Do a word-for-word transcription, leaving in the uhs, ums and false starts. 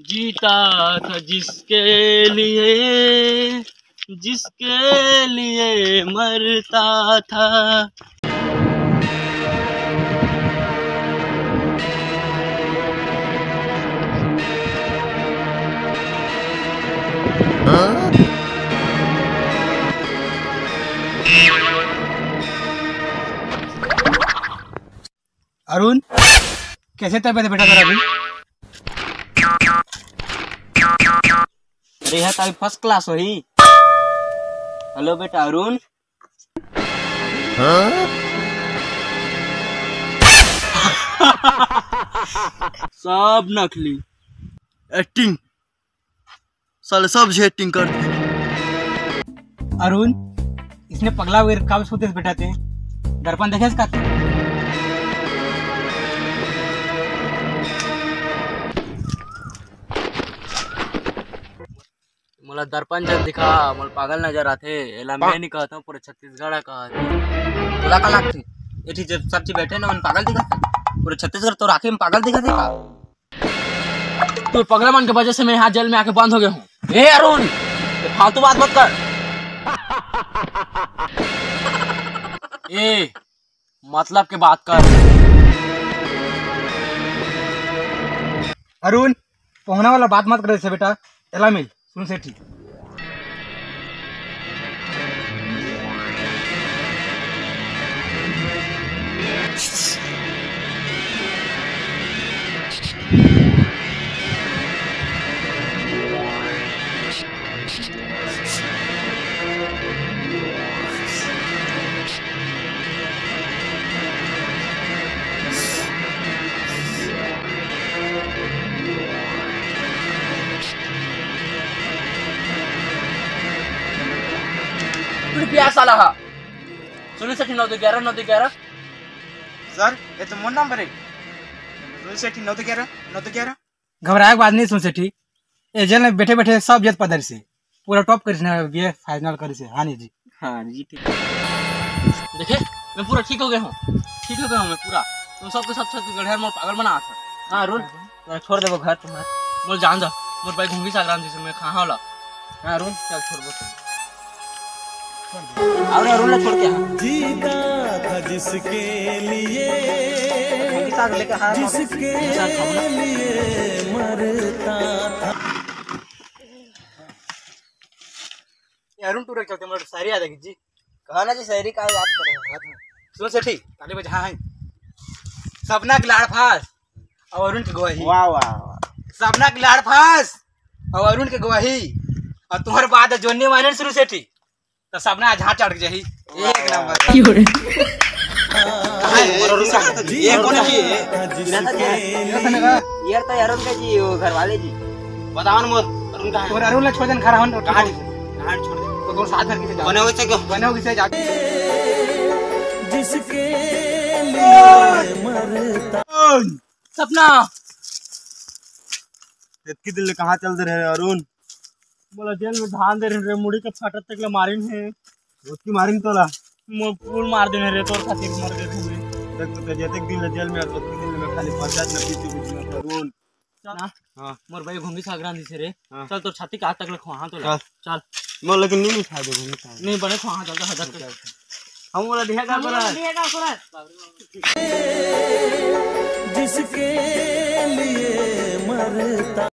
जीता था जिसके लिए, जिसके लिए मरता था। अरुण, कैसे तबीयत है बेटा तेरा अभी? अरे, यह तो अभी फर्स्ट क्लास होही। हेलो बेटा अरुण। सब नकली। एक्टिंग। साले सब झे एक्टिंग करथे। अरुण, इसने पगला वगैरह कब सोते बेटा ते? दर्पण देखे इसका? मोला दर्पण जब दिखा, मोला पागल नजर आथे। एला मैं नहीं कहता हूँ, पूरे छत्तीसगढ़ कहत हे। तोला का लागथे? ये ठीक जब सब चीज बैठे ना, मन पागल दिखत हे। पूरे छत्तीसगढ़ तो राखे में पागल दिखत हे का? तू पगला मन के वजह से मैं यहाँ जेल में आके बंद हो गया हूँ। ए अरुण, ये फालतू बात मत कर। ए, मतलब के बात कर। अरुण, पहुना वाला बात मत करे से बेटा। एला मिल, सुन सेठी। रुपया साला हा। सुन सेठी, नौ दो ग्यारह, नौ दो ग्यारह। सर, ये तो मोर नंबर है। सुन सेठी, नौ दो ग्यारह, नौ दो ग्यारह। घबराए के बात नहीं सुन सेठी, ए जेल में बैठे बैठे सब जत पदर से पूरा टॉप करिस ना, बीए फाइनल करिस हे। हाँ नहीं जी। हाँ जी, ठीक है। देखे, मैं पूरा ठीक हो गया हूँ, ठीक हो गया हूँ मैं पूरा। तुम सबके सब छत्तीसगढ़ है, मोर पागल बना था। हाँ अरुण, मैं छोड़ देबो घर तुम्हार। मोर जान जा, मोर भाई घूंगी सागराम जी से मैं कहाँ होला। हाँ अरुण, चल छोड़बो तुम। और अरुण ला छोड़ के आ। जीता था जिसके लिए, घूंगी साग लेके आ। जिसके लिए मरता था। ये अरुण टूरा के चलते मोर शायरी याद आ गई जी। कहा ना जी, शायरी का याद करे। सुन सेठी, ताली बजा, हाँ, हाँ। सपना के लाड़ फास और अरुण के गवाही। वाह, वाह, वाह। सपना के लाड़ फास और अरुण के गवाही। और तुम्हारे बाद जोनी माने सुन सेठी, तो सपना झाड़ चढ़ के जाही। एक नंबर। क्यों रे? ये कौन है जी? यार तो अरुण का जी, वो घर वाले जी। बताओ ना मोर, अरुण कहाँ है? और अरुण ला छोड़ देन, घर हन। कहाँ जी? कहाँ छोड़ दे? तो कौन साथ घर किसे जा? बने हो इससे क्यों? बने हो किसे जा? जिसके लिए मरता। सपना। इतनी दिल कहाँ चल दे रहे अरुण? मोला जेल में धान दे रहे रे, मुड़ी के फाटत तक ले मारिन हे। ओतकी मारिन तोला? मोर फूल मार देने रे, तोर खातिर मर गए थे मैं। देख तो, जतेक दिन ले जेल में, ओतकी दिन ले मैं खाली पंचायत में पीछे पीछे में करूँ। चल ना। हाँ। मोर भाई घूंगी सागरान दिसे रे। हाँ। चल, तोर छाती के आज तक ले खोहा तो चल। चल। मोर लेकिन नहीं उठा दे घूंगी सागरान। नहीं बने खोहा चल, हजर चल। हम बोला दिया का हम बोला बोला? दिया का बोला? जिसके लिए मरता।